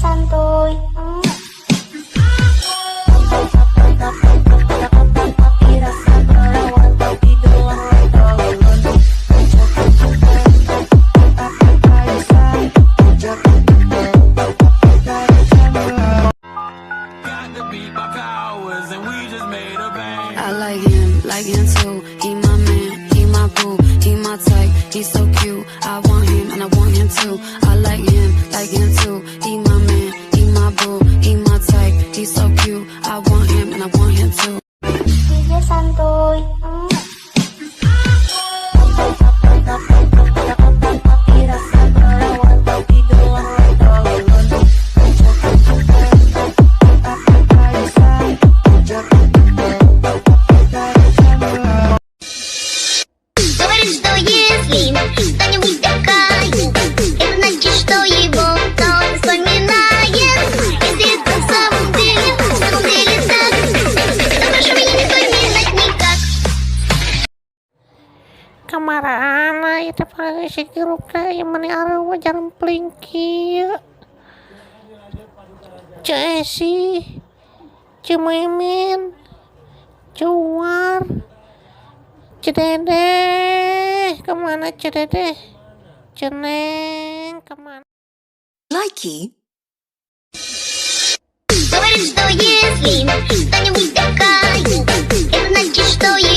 Santuy. I like him too. He my man, he my boo, he my type. He's so cute. I want him and I want him too. I like him too. He my man, he my boo, he my type. He's so cute. I want him and I want him too. DJ Santuy. Говорит, что если кто-нибудь такая, это значит, что его кто-то вспоминает. Если это в самом деле так, то прошу меня не вспоминать никак. Kamarana ieu teh si grup teh ieu meni areueuh jarempling kieu. Ceu Esi, Ceu Mimin, Ceu War, Ceu Dedeh, kemana Ceu Dedeh? Ceu Neng kemana? Likey. Говорит, что если кто-нибудь такая, это значит, что его